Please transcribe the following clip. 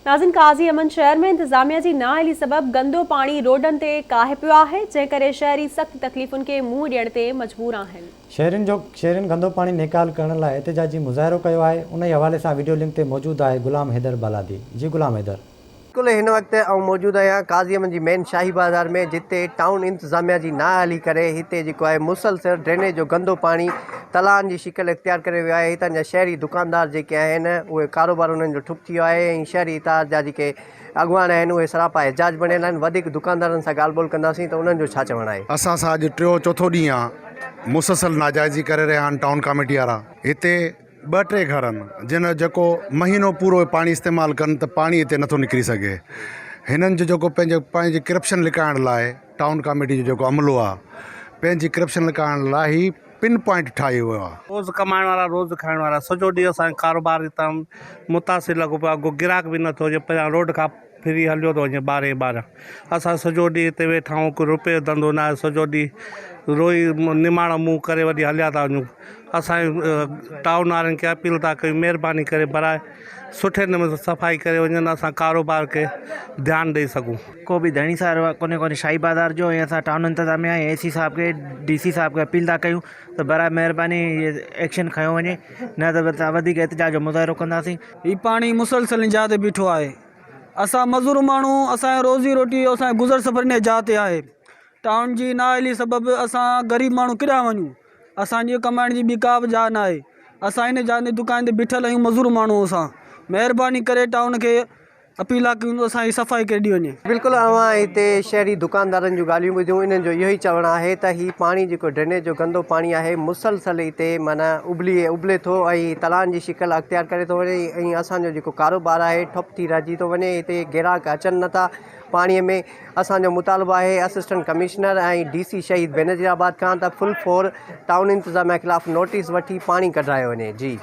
ناظرين قاضي امن شهر ۾ انتظاميا جي نااهلي سبب گندو پاڻي روڊن تي ڪاهي پيو آهي جنهن ڪري شهري سخت تڪليفن کي منهن ڏيڻ تي مجبور آهن. شهرين جو شهرين گندو پاڻي نيڪال ڪرڻ لاء احتجاجي مظاهرو ڪيو آهي انهي حوالي سان وڊيو لنڪ تي موجود آهي غلام حيدر بالادي جي غلام حيدر. بلڪل هن وقت آئون موجود آهيان قاضي احمد جي مين شاهي بازار ۾ جتي ٽائون انتظاميا جي نااهلي ڪري هتي جيڪو آهي مسلسل ڊرينيج جو گندو پاڻي تلائن جي شڪل اختيار ڪري ويو آهي هتان جا شهري دڪاندار جيڪي آهن اهي ڪاروبار انهن جو ٺپ ٿي ويو آهي ۽ شهري اتحاد جا جيڪي اڳواڻ آهن اهي سراپا احتجاج بڻيل آهن وڌيڪ دڪاندارن سان ڳالهه ٻولهه ڪنداسين ته انهن جو ڇا چوڻ آهي. اسان سان اڄ ٽيو چوٿو ڏينهن آ مسلسل ناجائزي ڪري رهيا آهن ٽائون ڪاميٽي وارا هتي ٻه ٽي گهر آهن جن جيڪو مهينو پورو پاڻي استعمال ڪن ته پاڻي هتي نٿو نڪري سگهي هنن جو جيڪو پنهنجو پنهنجي ڪرپشن لڪائڻ لاء ٽائون ڪاميٽي جو جيڪو عملو آهي پنهنجي ڪرپشن لڪائڻ لاء هي پن پوائنٽ ٺاهي ويو آهي. روز ڪمائڻ وارا روز کائڻ وارا سڄو ڏينهن اسان جو ڪاروبار هتان متاثر لڳو پيو آهي ڪو گراهڪ به نٿو اچي پريان روڊ کان ڦري هليو ٿو وڃي ٻارهين ٻارهن اسان سڄو ڏينهن هتي ويٺا آهيون ڪو روپي جو ڌنڌو ناهي سڄو ڏينهن روئي نماڻو منهن ڪري وڏي هليا ٿا وڃون اسان ٽائون وارن کي اپيل ٿا ڪيون مهرباني ڪري براء سٺي نموني سان صفائي ڪري وڃن اسان ڪاروبار کي ڌيان ڏئي سگهون. ڪو به ڌڻي سار ڪونهي ڪونهي شاهي بازار جو ۽ اسان ٽائون انتظاميا ۽ اي سي صاحب کي ڊي سي صاحب کي اپيل ٿا ڪيون ته براء مهرباني ايڪشن کنيو وڃي نه ته اسان وڌيڪ احتجاج جو مظاهرو ڪنداسين. هي پاڻي مسلسل ان جاء تي بيٺو آهي. اسان مزور ماڻهو اسان جو روزي روٽي اسان جو گذر سفر انهي جاء تي آهي ٽائون جي نااهلي سبب اسان غريب ماڻهو ڪيڏانهن وڃون اسان جي ڪمائڻ جي ٻي ڪا به جاء ناهي اسان انهي جاء تي دڪان تي بيٺل آهيون مزور ماڻهو اسان مهرباني ڪري ٽائون کي اپيل آ ڪيون ته اسان جي صفائي ڪري ڏي وڃي. بلڪل اوهان هتي شهري دڪاندارن جون ڳالهيون ٻڌيون انهن جو اهو ئي چوڻ آهي ته هي پاڻي جيڪو ڊرينيج جو گندو پاڻي آهي مسلسل هتي معنيٰ ابلي ابلي ٿو ۽ تلان جي شڪل اختيار ڪري ٿو وڃي ۽ اسان جو جيڪو ڪاروبار آهي ٺپ ٿي رهجي ٿو وڃي هتي گراهڪ اچن نٿا پاڻي ۾ اسان جو مطالبو آهي اسسٽنٽ ڪمشنر ۽ ڊي سي شهيد بينظير آباد کان ته فل فور ٽائون انتظاميا خلاف نوٽيس وٺي پاڻي ڪڍرايو وڃي جي.